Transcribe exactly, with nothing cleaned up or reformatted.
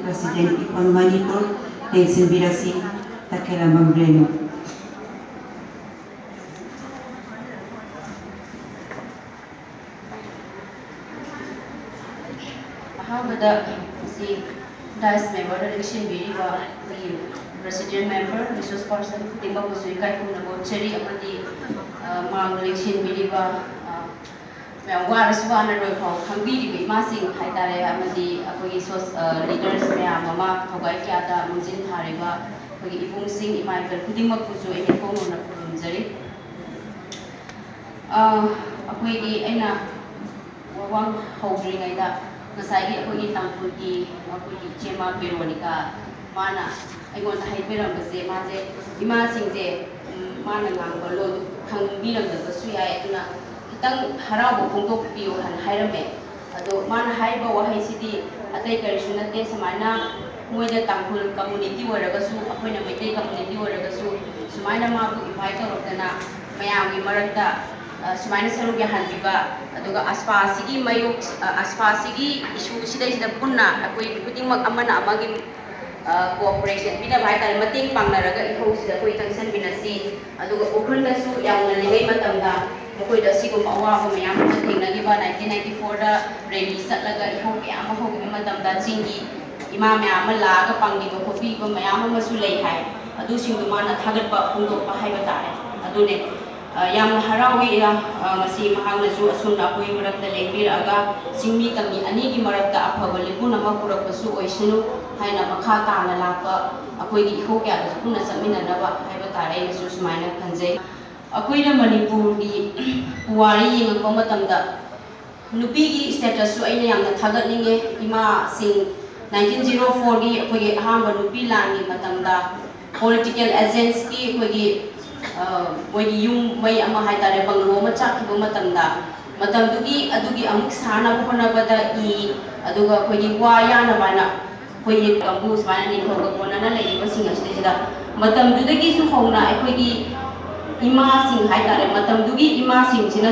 President People Manipur ꯂꯦꯡꯁꯤꯟꯕꯤꯔꯁꯤ꯫ ꯇꯈꯦꯂꯝꯕꯝ Renu. ꯑꯍꯥꯟꯕꯗ ꯉꯁꯤ dais memberꯗ ꯂꯦꯡꯁꯤꯟꯕꯤꯔꯤꯕ ꯑꯩꯈꯣꯏꯒꯤ president member, resource person ꯈꯨꯗꯤꯡꯃꯛꯄꯨꯁꯨ ꯏꯀꯥꯏ ꯈꯨꯝꯅꯕ ꯎꯠꯆꯔꯤ꯫ ꯑꯃꯗꯤ, ꯑ, ꯃꯥꯡꯗ ꯂꯦꯡꯁꯤꯟꯕꯤꯔꯤꯕ, ꯑ, ꯃꯌꯥꯝ ꯋꯥꯔꯁꯨ ꯋꯥꯅ ꯂꯣꯏꯐꯥꯎ ꯈꯪꯕꯤꯔꯤꯕ ꯏꯃꯥꯁꯤꯡ ꯍꯥꯏꯇꯥꯔꯦ, ꯑꯃꯗꯤ ꯑꯩꯈꯣꯏꯒꯤ ꯁꯣꯁ-, ꯑ, leaders ꯃꯌꯥꯝ ꯑꯃ ꯊꯧꯒꯥꯏ ꯀꯌꯥꯗ ꯃꯥꯡꯖꯤꯟ ꯊꯥꯔꯤꯕ ꯑꯩꯈꯣꯏꯒꯤ ꯏꯕꯨꯡꯁꯤꯡ, ꯏꯃꯥ ꯏꯕꯦꯜ ꯈꯨꯗꯤꯡꯃꯛꯄꯨꯁꯨ ꯑꯩ ꯏꯐꯣꯡ ꯐꯣꯡꯅ ꯈꯨꯔꯨꯝꯖꯔꯤ꯫ ꯑ, ꯑꯩꯈꯣꯏꯒꯤ ꯑꯩꯅ ꯋꯥ ꯍꯧꯗ꯭ꯔꯤꯉꯩꯗ ꯉꯁꯥꯏꯒꯤ ꯑꯩꯈꯣꯏꯒꯤ ꯇꯥꯡꯈꯨꯜꯒꯤ ꯑꯩꯈꯣꯏꯒꯤ ꯏꯆꯦꯃ ꯕꯦꯔꯣꯅꯤꯀꯥ, ꯃꯥꯅ ꯑꯩꯉꯣꯟꯗ ꯍꯥꯏꯕꯤꯔꯝꯕꯁꯦ, ꯃꯥꯁꯦ ꯏꯃꯥꯁꯤꯡꯁꯦ, ꯎꯝ, ꯃꯥꯅ ꯉꯥꯡꯕ ꯂꯣꯟ ꯈꯪꯕꯤꯔꯝꯗꯕꯁꯨ ꯌꯥꯏ, ꯑꯗꯨꯅ ꯈꯤꯇꯪ ꯍꯔꯥꯎꯕ ꯐꯣꯡꯗꯣꯛꯄꯤꯌꯣ ꯍꯥꯏꯅ ꯍꯥꯏꯔꯝꯃꯦ꯫ ꯑꯗꯣ ꯃꯥꯅ ꯍꯥꯏꯔꯤꯕ ꯋꯥꯍꯩꯁꯤꯗꯤ ꯑꯇꯩ ꯀꯔꯤꯁꯨ ꯅꯠꯇꯦ꯫ ꯁꯨꯃꯥꯏꯅ ꯃꯣꯏꯗ ꯇꯥꯡꯈꯨꯜ community ꯑꯣꯏꯔꯒꯁꯨ, ꯑꯩꯈꯣꯏꯅ ꯃꯩꯇꯩ community ꯑꯣꯏꯔꯒꯁꯨ, ꯁꯨꯃꯥꯏꯅ ꯃꯥꯕꯨ invite ꯇꯧꯔꯛꯇꯅ ꯃꯌꯥꯝꯒꯤ ꯃꯔꯛꯇ, ꯑ, ꯁꯨꯃꯥꯏꯅ ꯁꯔꯨꯛ ꯌꯥꯍꯟꯕꯤꯕ, ꯑꯗꯨꯒ ꯑꯁꯐꯥꯁꯤꯒꯤ ꯃꯥꯌꯣꯛ-, ꯑ, ꯑꯁꯐꯥꯁꯤꯒꯤ issue ꯁꯤꯗꯩꯁꯤꯗ ꯄꯨꯟꯅ ꯑꯩꯈꯣꯏ ꯈꯨꯗꯤꯡꯃꯛ ꯑꯃꯅ ꯑꯃꯒꯤ, ꯑ, cooperation ꯄꯤꯅꯕ ꯍꯥꯏꯇꯥꯔꯦ, ꯃꯇꯦꯡ ꯄꯥꯡꯅꯔꯒ ꯏꯍꯧꯁꯤꯗ ꯑꯩꯈꯣꯏ ꯆꯪꯁꯤꯟꯃꯤꯟꯅꯁꯤ꯫ ꯑꯗꯨꯒ ꯎꯈ꯭ꯔꯨꯜꯗꯁꯨ ꯌꯥꯝ ꯉꯜꯂꯤꯉꯩ ꯃꯇꯝꯗ ꯃꯈꯣꯏꯗ ꯑꯁꯤꯒꯨꯝꯕ ꯑꯋꯥꯕ ꯃꯌꯥꯝ ꯑꯃ ꯊꯦꯡꯅꯈꯤꯕ, nineteen ninety fourꯗ rally ꯆꯠꯂꯒ ꯏꯍꯧ ꯀꯌꯥ ꯑꯃ ꯍꯧꯈꯤꯕ ꯃꯇꯝꯗ ꯆꯤꯡꯒꯤ ꯏꯃꯥ ꯃꯌꯥꯝ ꯑꯃ ꯂꯥꯛꯑꯒ ꯄꯥꯡꯕꯤꯕ ꯈꯣꯠꯄꯤꯕ ꯃꯌꯥꯝ ꯑꯃꯁꯨ ꯂꯩ ꯍꯥꯏ꯫ ꯑꯗꯨꯁꯤꯡꯗꯨ ꯃꯥꯅ ꯊꯥꯒꯠꯄ ꯐꯣꯡꯗꯣꯛꯄ ꯍꯥꯏꯕ ꯇꯥꯔꯦ꯫ ꯑꯗꯨꯅꯦ, ꯑ, ꯌꯥꯝꯅ ꯍꯔꯥꯎꯏ, ꯑ, ꯑ, ꯉꯁꯤ ꯃꯍꯥꯛꯅꯁꯨ ꯑꯁꯨꯝꯅ ꯑꯩꯈꯣꯏ ꯃꯔꯛꯇ ꯂꯦꯡꯕꯤꯔꯛꯑꯒ ꯆꯤꯡꯃꯤ ꯇꯝꯃꯤ ꯑꯅꯤꯒꯤ ꯃꯔꯛꯇ ꯑꯐꯕ ꯂꯤꯄꯨꯟ ꯑꯃ ꯄꯨꯔꯛꯄꯁꯨ ꯑꯣꯏꯁꯅꯨ ꯍꯥꯏꯅ ꯃꯈꯥ ꯇꯥꯅ ꯂꯥꯛꯄ ꯑꯩꯈꯣꯏꯒꯤ ꯏꯍꯧ ꯀꯌꯥꯗꯁꯨ ꯄꯨꯟꯅ ꯆꯠꯃꯤꯟꯅꯅꯕ ꯍꯥꯏꯕ ꯇꯥꯔꯦ꯫ ꯑꯩꯅꯁꯨ ꯁꯨꯃꯥꯏꯅ ꯈꯟꯖꯩ꯫ ꯑꯩꯈꯣꯏꯅ ꯃꯅꯤꯄꯨꯔꯒꯤ ꯄꯨꯋꯥꯔꯤ ꯌꯦꯡꯉꯛꯄ ꯃꯇꯝꯗ ꯅꯨꯄꯤꯒꯤ statusꯁꯨ ꯑꯩꯅ ꯌꯥꯝꯅ ꯊꯥꯒꯠꯅꯤꯡꯉꯦ꯫ ꯏꯃꯥꯁꯤꯡ nineteen zero fourꯒꯤ ꯑꯩꯈꯣꯏꯒꯤ ꯑꯍꯥꯟꯕ ꯅꯨꯄꯤ ꯂꯥꯟꯒꯤ ꯃꯇꯝꯗ political agentsꯀꯤ ꯑꯩꯈꯣꯏꯒꯤ, ꯑ, ꯃꯣꯏꯒꯤ ꯌꯨꯝ ꯃꯩ ꯑꯃ ꯍꯥꯏꯇꯥꯔꯦ, bungalow ꯑꯃ ꯆꯥꯛꯈꯤꯕ ꯃꯇꯝꯗ, ꯃꯇꯝꯗꯨꯒꯤ ꯑꯗꯨꯒꯤ ꯑꯃꯨꯛ ꯁꯥꯅꯕ ꯍꯣꯠꯅꯕꯗ ꯏ, ꯑꯗꯨꯒ ꯑꯩꯈꯣꯏꯒꯤ ꯋꯥ ꯌꯥꯅꯕ ꯍꯥꯏꯅ ꯑꯩꯈꯣꯏꯒꯤ ꯀꯥꯡꯕꯨ ꯁꯨꯃꯥꯏꯅ ꯅꯤꯡꯊꯧꯒ ꯀꯣꯟꯅꯅ ꯂꯩꯔꯤꯕꯁꯤꯡ ꯑꯁꯤꯗꯩꯁꯤꯗ ꯃꯇꯝꯗꯨꯗꯒꯤꯁꯨ ꯍꯧꯅ ꯑꯩꯈꯣꯏꯒꯤ ꯏꯃꯥꯁꯤꯡ ꯍꯥꯏꯇꯥꯔꯦ, ꯃꯇꯝꯗꯨꯒꯤ ꯏꯃꯥꯁꯤꯡꯁꯤꯅ